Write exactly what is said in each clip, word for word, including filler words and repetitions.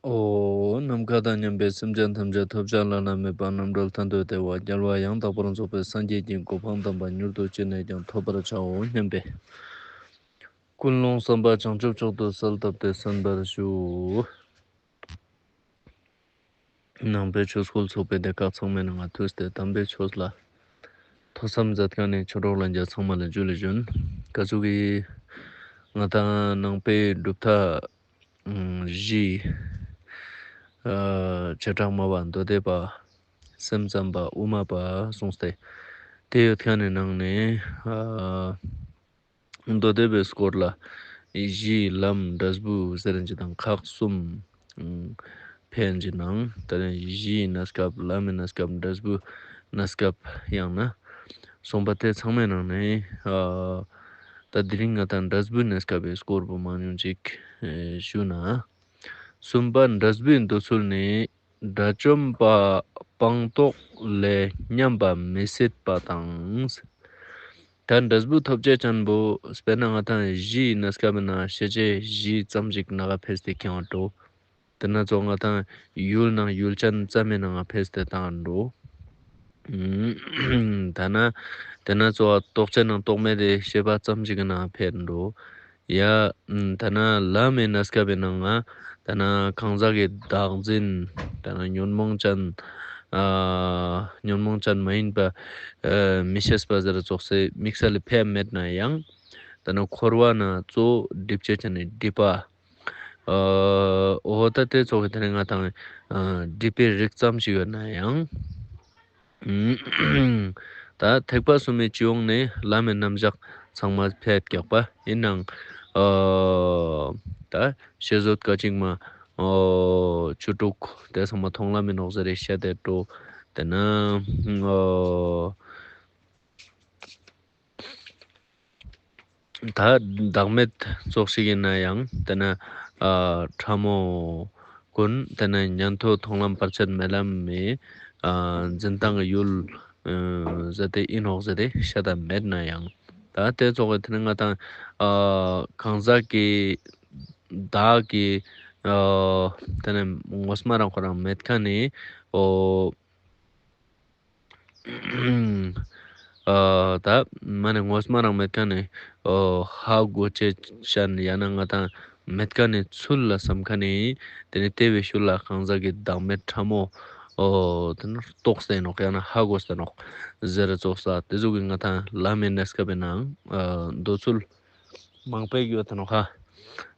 འོ། ནམ་མཁའ་དང་མཉམ་པའི་སེམས་ཅན་ཐམས་ཅད་ཐོབ་བྱ་བླ་ན་མེད་པ་རྣམ་གྲོལ་མཐར་ཐུག་བདེ་བ་རྒྱལ་བ་ཡང་དག་པར་རྫོགས་པའི་སངས་རྒྱས་ཀྱི་གོ་འཕང་དམ་པ་མྱུར་དུ་ཅི་ནས་ཀྱང་ཐོབ་པར་བྱའོ་སྙམ་པའི་ཀུན་སློང་བསམ་པ་བྱང་ཆུབ་མཆོག་ཏུ་གསལ་བཏབ་སྟེ་གསན་པར་ཞུ། ནང་པའི་ཆོས་སྐུལ་ཚོགས་པའི་སྡེ་ཁག་ཚང་མའི་ནང་ང་ཐུགས་ཏེ་དམ་པའི་ཆོས་ལ་ཐོས་བསམ་མཛད་མཁན་ནི་ཆོས་གྲོགས་ལྷན་རྒྱས་ཚང་མ་ལ་ཇུ་ལེ་ཞུན། ཀ་ཟུག་གི་ང་དང་ནང་པའི་གྲུབ་མཐའ་ཨ་བཞི་ཨ་བྱེ་བྲག་སྨྲ་བ་མདོ་སྡེ་པ་སེམས་ཙམ་པ་དབུ་མ་པ་གསུངས་ཏེ། དེ་ཡོད་མཁན་ནི་ནང་ནས་ཨ་མདོ་སྡེ་པའི་སྐོར་ལ་གཞི་ལམ་འབྲས་བུ་ཟེར་ཅེས་དང་ཁག་གསུམ་ཨ་ཕན་ཅེས་ནང་། ད་ནི་གཞིའི་གནས་སྐབས་ལམ་མི་གནས་སྐབས་འབྲས་བུ་གནས་སྐབས་ཡང་ན་གསུངས་པ་དེ་ཚང་མའི་ནང་ནས་ཨ་ད་དེ་རིང་ང་དང་འབྲས་བུའི་གནས་སྐབས་པའི་སྐོར་པོ་མང་ཉུང་ཅིག་ཨེ་ཞུ་ན། གསུམ་པ་འབྲས་བུའི་འདོད་ཚུལ་ནི་དགྲ་བཅོམ་པ་སྤངས་རྟོགས་ལས་ཉམས་པ་མི་སྲིད་པ་དང་། ད་འབྲས་བུ་ཐོབ་ཅེས་ཅན་པོ་དཔེར་ན་ང་དང་གཞིའི་གནས་སྐབས་ན་ཤེས་བྱའི་གཞི་ཙམ་ཞིག་ནང་ཕེས་ཏེ་ཁེངས་འགྲོ། དེ་ན་ཙོགས་ང་དང་ཡུལ་ནང་ཡུལ་ཅན་ཙམ་མི་ནང་ཕེས་ཏེ་བཏང་འགྲོ། ད་ན་དེ་ན་ཙོགས་རྟོགས་ཅེས་ནང་རྟོགས་མེད་དེ་ཤེས་པ་ཙམ་ཞིག་ནང་ཕེ་འགྲོ། ཡ། ད་ན་ལམ་མི་གནས་སྐབས་པའི་ནང་ང་ད་ན་གང་ཟག་གི་བདག་འཛིན། ད་ན་ཉོན་མོངས་ཅན་ཨ་ཉོན་མོངས་ཅན་མ་ཡིན་པ་ཨ་མི་ཤེས་པ་ཟེར་ཙོགས་སེ་དམིགས་བསལ་ཕེ་མེད་ན་ཡང་། ད་ན་འཁོར་བ་ན་གཙོ་བོ་སྒྲིབ་བྱེད་ཅན་ནི་སྒྲིབ་པ། ཨ་འོ་ད་དེ་ཙོགས་ཀྱི་དེ་ནི་ང་དང་ཨ་སྒྲིབ་པའི་རིགས་ཙམ་ཞིག་ཡོད་ན་ཡང་། ད་ཐེག་པ་གསུམ་མི་སྤྱི་ཡོངས་ནས་ལམ་མི་རྣམ་གཞག་ཚང་མ་ཕེ་རྒྱག་པ་ཡིན་ནའང་། ཨ་ད་ཤེས་བཟོད་ཀ་ཅིག་མ་ཨོ་བཅུ་དྲུག་དེ་ཚང་མ་མཐོང་ལམ་མི་ནོག་ཟེར་རེ་བཤད་དེ་འགྲོ། དེ་ན་ཨོ་ད་བདག་མེད་ཙོགས་ཤིག་ཡིན་ན་ཡང་དེ་ན་ཨ་ཕྲ་མོ་ཀུན་དེ་ན་ཉན་ཐོས་མཐོང་ལམ་བར་ཆད་མེད་ལམ་མི་ཨ་འཛིན་སྟངས་ཡུལ་ཨ་ཟེར་ཏེ་ཡིན་ནོག་ཟེར་ཏེ་བཤད་ད་མེད་ན་ཡང་། ད་དེ་ཙོགས་ཀྱི་དེ་ན་ང་དང་ཨ་གང་ཟག་གི་བདག་གི་ཨ་དེ་ན་ངོ་མ་རང་ཁོ་རང་མེད་མཁན་ནི་ཨོ། ཨ་ད་མ་ནི་ངོ་མ་རང་མེད་མཁན་ནི་ཨོ་ཧ་གོ་ཅེས་ཅན་ཡང་ན་ང་དང་མེད་མཁན་ནི་ཚུལ་ལ་བསམ་མཁན་ནི་དེ་ནི་དེ་བའི་ཤུལ་ལ་གང་ཟག་གི་བདག་མེད་ཕྲ་མོ་ཨོ་དེ་ནི་རྟོགས་ཏེ་ནོག་ཡང་ན་ཧ་གོ་སྟེ་ནོག་ཟེར་ཙོགས་ས་དེ་ཟུག་གི་ང་དང་ལམ་མི་གནས་སྐབས་པའི་ནང་ཨ་འདོད་ཚུལ་མང་པོ་ཡོད་དེ་ནོག་ཧ།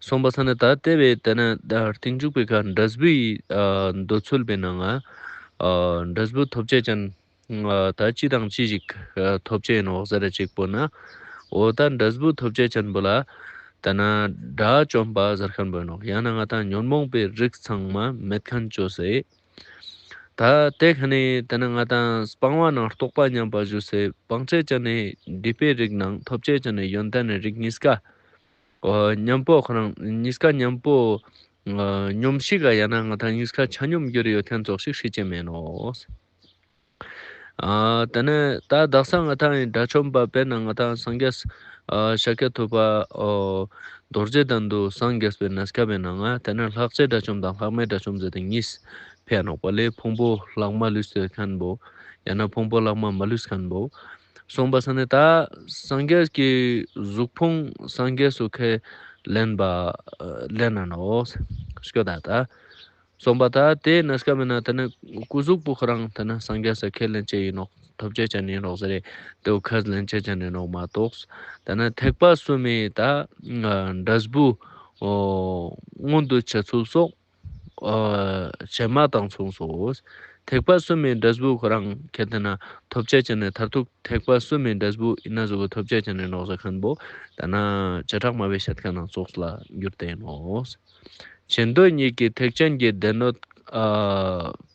གསུངས་པ་ས་ནི་ད་དེ་བས་དེ་ན་ད་རྟིང་འཇུག་པའི་ཁ་འབྲས་བུའི་ཨ་འདོད་ཚུལ་པའི་ནང་ང་ཨ་འབྲས་བུ་ཐོབ་ཅེས་ཅན་ཨ་ད་ཅི་དང་ཅི་ཞིག་ཨ་ཐོབ་ཅེས་ཡིན་ནོག་ཟེར་ར་ཅིག་པོ་ན། འོ་ད་འབྲས་བུ་ཐོབ་ཅེས་ཅན་པོ་ལ་ད་ན་དགྲ་བཅོམ་པ་ཟེར་མཁན་པོ་ཡིན་ནོག་ཡང་ན་ང་དང་ཉོན་མོངས་པའི་རིགས་ཚང་མ་མེད་མཁན་བཅོས་སེ། ད་དེ་ཁ་ནི་དེ་ན་ང་དང་སྤང་བ་ནང་རྟོགས་པ་ཉམས་པ་བཅོས་སེ་སྤང་ཅེས་ཅན་ནི་སྒྲིབ་པའི་རིགས་ནང་ཐོབ་ཅེས་ཅན་ནི་ཡོན་ཏན་ནི་རིགས་གཉིས་ཀ་ཨོ་མཉམ་པོ་ཁོ་རང་གཉིས་ཀ་མཉམ་པོ་ཨ་སྙོམས་ཤིག་ག་ཡང་ན་ང་དང་གཉིས་ཀ་ཆ་སྙོམས་གྱུར་ཡོད་མཁན་ཙོགས་ཤིག་ཤེས་ཅེས་མེད་ནོག་ཨ་དེ་ནས་ད་དག་ས་ང་དང་དགྲ་བཅོམ་པ་དཔེར་ན་ང་དང་སངས་རྒྱས་ཨ་ཤཱཀྱ་ཐུབ་པ་ཨོ་རྡོ་རྗེ་གདན་དུ་སངས་རྒྱས་པའི་གནས་སྐབས་པའི་ནང་ང་དེ་ནས་ལྷག་བཅས་དགྲ་བཅོམ་དང་ལྷག་མེད་དགྲ་བཅོམ་ཟེར་ཏེ་གཉིས་ཕེ་ནོག་པ་ལས་ཕུང་པོ་ལྷག་མ་ལུས་ཏེ་མཁན་པོ་ཡང་ན་ཕུང་པོ་ལྷག་མ་མ་ལུས་མཁན་པོ། གསུངས་པ་ས་ནི་ད་སངས་རྒྱས་ཀྱི་གཟུགས་ཕུང་སངས་རྒྱས་སུ་ཁས་ལེན་པ་ལེན་ན་ནོག་སྐྱོ་ད་ད། གསུངས་པ་ད་དེ་གནས་སྐབས་པའི་ནང་དེ་ནི་སྐུ་གཟུགས་པོ་ཁོ་རང་དེ་ནི་སངས་རྒྱས་སུ་ཁས་ལེན་ཅེས་ཡིན་ནོག་ཐོབ་ཅེས་ཅན་ཡིན་ནོག་ཟེར་རེ་དེ་བོ་ཁས་ལེན་ཅེས་ཅན་ཡིན་ནོག་མ་གཏོགས། དེ་ནི་ཐེག་པ་གསུམ་མི་ད་འབྲས་བུ་ཨོ་མངོན་དུ་བྱེད་ཚུལ་སོགས་ཨ་བྱེ་སྨྲ་དང་མཚུངས་སོ། ཐེག་པ་གསུམ་མི་འབྲས་བུ་ཁོ་རང་ཁྱེད་དེ་ན་ཐོབ་ཅེས་ཅན་ནི་མཐར་ཐུག་ཐེག་པ་གསུམ་མི་འབྲས་བུ་ཡིན་ན་ཟུག་གི་ཐོབ་ཅེས་ཅན་ནི་ནོག་ཟེར་མཁན་པོ་དེ་ན་བྱེ་བྲག་སྨྲ་བའི་བཤད་མཁན་ནང་ཙོགས་ལ་འགྱུར་ཏེ་ཡིན་ནོག་བྱེ་མདོ་གཉིས་ཀྱི་ཐེག་ཆེན་གྱི་སྡེ་སྣོད་ཨ་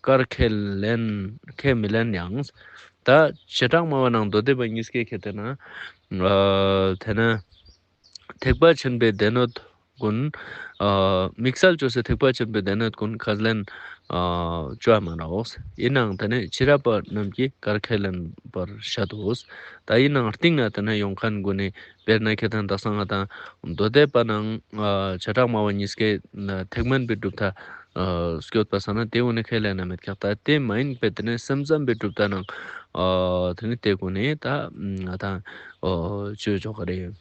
དཀར་ཁས་ལེན་ཁས་མི་ལེན་ཡང་། ད་བྱེ་བྲག་སྨྲ་བ་ནང་མདོ་སྡེ་པ་གཉིས་ཀས་ཁྱེད་དེ་ན་ཨ་དེ་ན་ཐེག་པ་ཆེན་པོའི་སྡེ་སྣོད་ ཀུན་ཨ་དམིགས་བསལ་ཅོས་སེ་ཐེག་པ་ཆེན་པོའི་སྡེ་སྣོད་ཀུན་ཁས་ལེན་ཨ་ཅོ་མ་ནོག། ཡིན་ནའང་ཏེ་ནེ་ཕྱི་རབས་པ་རྣམས་ཀྱིས་གར་ཁས་ལེན་པར་བཤད་དོ། ད་ཡིན་ནའང་སྟིང་ནེ་ཏེ་ནེ་ཡོང་ཁན་ཀུན་ནི་དཔེར་ན་ཁྱེད་དང་དག་ས་ང་དང་མདོ་སྡེ་པ་ནང་ཨ་བྱེ་བྲག་སྨྲ་བ་གཉིས་ཀའི་ཐེག་དམན་པའི་གྲུབ་མཐའ་ཨ་སྐྱོད་པ་སང་ན་ཏེ་ཀུན་ནི་ཁས་ལེན་ན་མེད་ཀྱག། ད་ཏེ་མ་ཡིན་པའི་ཏེ་ནེ་སེམས་ཙམ་པའི་གྲུབ་མཐའ་ནང་ཨ་ཏེ་ནེ་ཏེ་ཀུན་ནི་ད་ང་དང་ཨ་ཅོ་ཅོ་ག་རེ།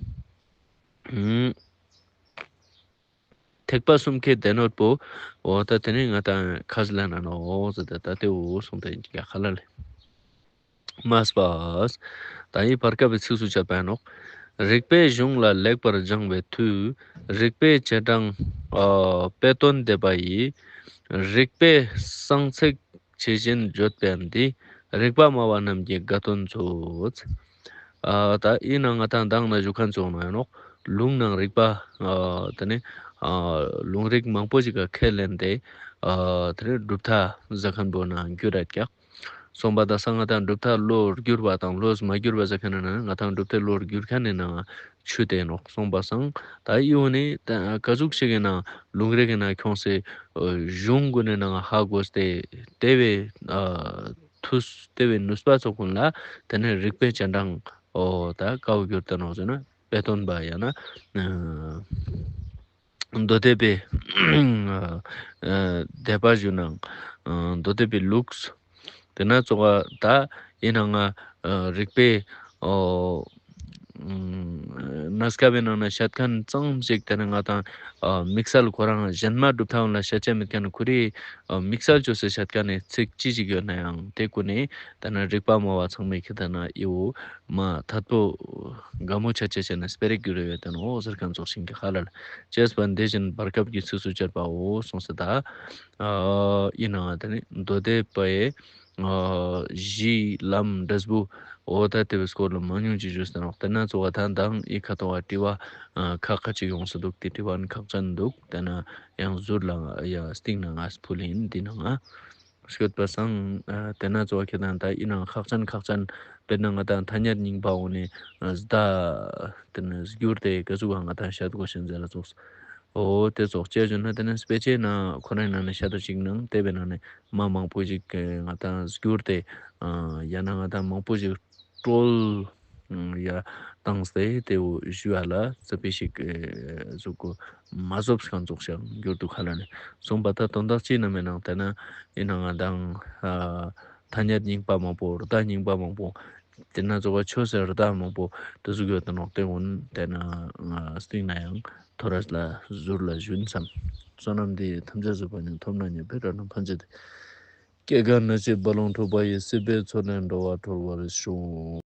ཐེག་པ་གསུམ་ཀའི་སྡེ་སྣོད་པོ། འོ་ད་ཏེ་ནེ་ང་དང་ཁས་ལེན་ན་ནོག་ཟེར་ཏེ་ད་ཏེ་བོ་གསུངས་ཏེ་ཡིན་ཀྱག་ཧ་ལ་ལེ། མ་སྤ། ད་ཡི་བར་སྐབས་པའི་ཚིགས་སུ་བཅད་པ་ཡིན་ནོག། རིགས་པའི་གཞུང་ལ་ལེགས་པར་སྦྱངས་པའི་མཐུས། རིགས་པའི་རྗེས་འབྲང་ཨ་དཔེ་དོན་སྡེ་པ་ཡིས། རིགས་པའི་གསང་ཚིག་ཇི་བཞིན་བརྗོད་པ་འདི། རིགས་པ་སྨྲ་བ་རྣམས་ཀྱི་དགའ་སྟོན་མཛོད། ཨ་ད་ཡིན་ནའང་ང་དང་མདང་ནེ་ཞུ་ཁན་ཙོགས་ནང་ཡིན་ནོག། ལུང་ནང་རིགས་པ་ཨ་ཏེ་ནེ་ཨ་ལུང་རིགས་མང་པོ་ཞིག་ག་ཁས་ལེན་ཏེ་ཨ་ཏེ་ནེ་གྲུབ་མཐའ་ཟེར་ཁན་པོ་ནང་འགྱུར་ར་ཀྱག། སོང་པ་ད་སང་ང་དང་གྲུབ་མཐའ་བློར་གྱུར་པ་དང་བློས་མ་གྱུར་པ་ཟེར་ཁན་ནི་ནང་ང་དང་གྲུབ་མཐའ་བློར་གྱུར་ཁན་ནི་ནང་ཆུད་དེ་ནོག། སོང་པ་སང་ད་ཡི་བོ་ནི་ད་ག་ཟུག་ཞིག་གི་ནང་ལུང་རིགས་ཀྱི་ནང་ཁྱོངས་སེ་གཞུང་ཀུན་ནི་ནང་ཧ་གོ་སྟེ་ཏེ་བོའི་ཨ་མཐུས་ཏེ་བོའི་ནུས་པ་ཙོགས་ཀུན་ལ་ཏེ་ནེ་རིགས་པའི་རྗེས་འབྲང་འོ་ད་ག་བོ་གྱུར་ཏེ་ནོག་ཟེར་ན་དཔེ་སྟོན་པ་ཡང་ན་ཨ་མདོ་སྡེ་པའི་ཨ་སྡེ་པ་ཞུ་ནང་ཨ་མདོ་སྡེ་པའི་ལུགས། ཏེ་ནེ་ཙོགས་ད་ཡིན་ནའང་ཨ་རིགས་པའི་ཨོ་ཨ་གནས་སྐབས་པའི་ནང་ན་བཤད་ཁན་ཙམ་ཞིག་ཏེ་ནེ་ང་དང་ཨ་དམིགས་བསལ་ཁོ་རང་གཞན་མ་གྲུབ་མཐའ་ལ་བཤད་ཅེས་མེད་ཁན་ཁོ་རེ་ཨ་དམིགས་བསལ་ཅོས་སེ་བཤད་ཁན་ནི་ཚིག་ཅི་ཞིག་ཡོད་ནའང་ཏེ་ཀུན་ནི་ཏེ་ནེ་རིགས་པ་སྨྲ་བ་ཚང་མས་ཁྱེད་ན་ཡི་བོ་མ་ཐད་པོ་དགའ་མོ་ཆ་ཅེས་ནེ་སྤེ་ར་གྱུར་ཡོད་དེ་ནོག་ཟེར་ཁན་ཙོགས་ཤིག་གི་ཧ་ལ་ལེ། ཅེས་པ་འདི་བཞིན་བར་སྐབས་ཀྱི་ཚིགས་སུ་བཅད་པའོ་གསུངས་སོ། ད་ཨ་ཡིན་ནའང་ཏེ་ནེ་མདོ་སྡེ་པའི་ཨ་གཞི་ལམ་འབྲས་བུ་འོ་ད་ཏེ་བོའི་སྐོར་ལ་མང་ཉུང་ཅིག་ཞུས་ཏེ་ནོག། ཏེ་ནེ་ཙོགས་ད་མདང་ཡི་ཁ་ཐོག་ག་དྲི་བ་ཨ་ཁག་ཁ་ཅིག་ཡོངས་སེ་འདུག། ཏེ་དྲི་བ་ནི་ཁག་ཅན་འདུག། ཏེ་ནེ་ཡང་ཟུར་ལ་ཡ་སྟིང་ནེ་ང་ཕུལ་ཡིན། འདི་ནང་ང་སྐྱོད་པ་སང་ཨ་ཏེ་ནེ་ཙོགས་ཁྱེད་དང་ད་ཡིན་ནའང་ཁག་ཅན་ཁག་ཅན་དཔེར་ན་ང་དང་ཐ་སྙད་རྙིང་པ་འོ་ནི་ཨ་ཟླ་ཏེ་ནེ་བསྒྱུར་ཏེ་ག་ཟུག་ག་ང་དང་བཤད་དགོས་ཤེས་ཟེར་ལ་ཙོགས། འོ་ཏེ་ཙོགས་ཅེས་ཞུ་ན་ཏེ་ནེ་དཔེ་ཆའི་ནང་ཁོ་རང་ནང་ནེ་བཤད་དོ་ཅིག་ནང་ཏེ་བོའི་ནང་ནེ་མ་མང་པོ་ཞིག་ང་དང་བསྒྱུར་ཏེ་ཨ་ཡང་ན་ང་དང་མང་པོ་ཞིག་བཀྲོལ་ཡ་བཏང་སྟེ་ཏེ་བོ་ཞུ་ཡ་ལ་ཙ་པིག་ཞིག་ཨེ་ཟུག་གོ་མ་ཟོབ་ཁན་ཙོགས་ཤིག་གྱུར་འདུག་ཧ་ལ་ལེ། སོང་པ་ད་དོན་དག་ཅི་ནང་མེད་ནང་ཏེ་ནེ་ཡིན་ནའང་ང་དང་ཨ་ཐ་སྙད་རྙིང་པ་མང་པོ་ཟླ་རྙིང་པ་མང་པོ་ཏེ་ནེ་ཙོགས་ཆོས་སི་ཟླ་མང་པོ་ཏེ་ཟུག་ཡོད་དེ་ནོག། ཏེ་ཀུན་ཏེ་ནེ་ང་སྟིང་ནེ་ཡང་ཐོ་རས་ལ་ཟུར་ལ་ཞུན་སམ། བསོད་ནམས་འདི་ཡིས་ཐམས་ཅད་གཟིགས་པ་ཉིད། ཐོབ་ནས་ཉེས་པའི་དགྲ་རྣམས་ཕམ་བྱས་ཏེ། སྐྱེ་རྒ་ན་འཆིའི་རྦ་ཀློང་འཁྲུགས་པ་ཡི། སྲིད་པའི་མཚོ་ལས་འགྲོ་བ་སྒྲོལ་བར་ཤོག།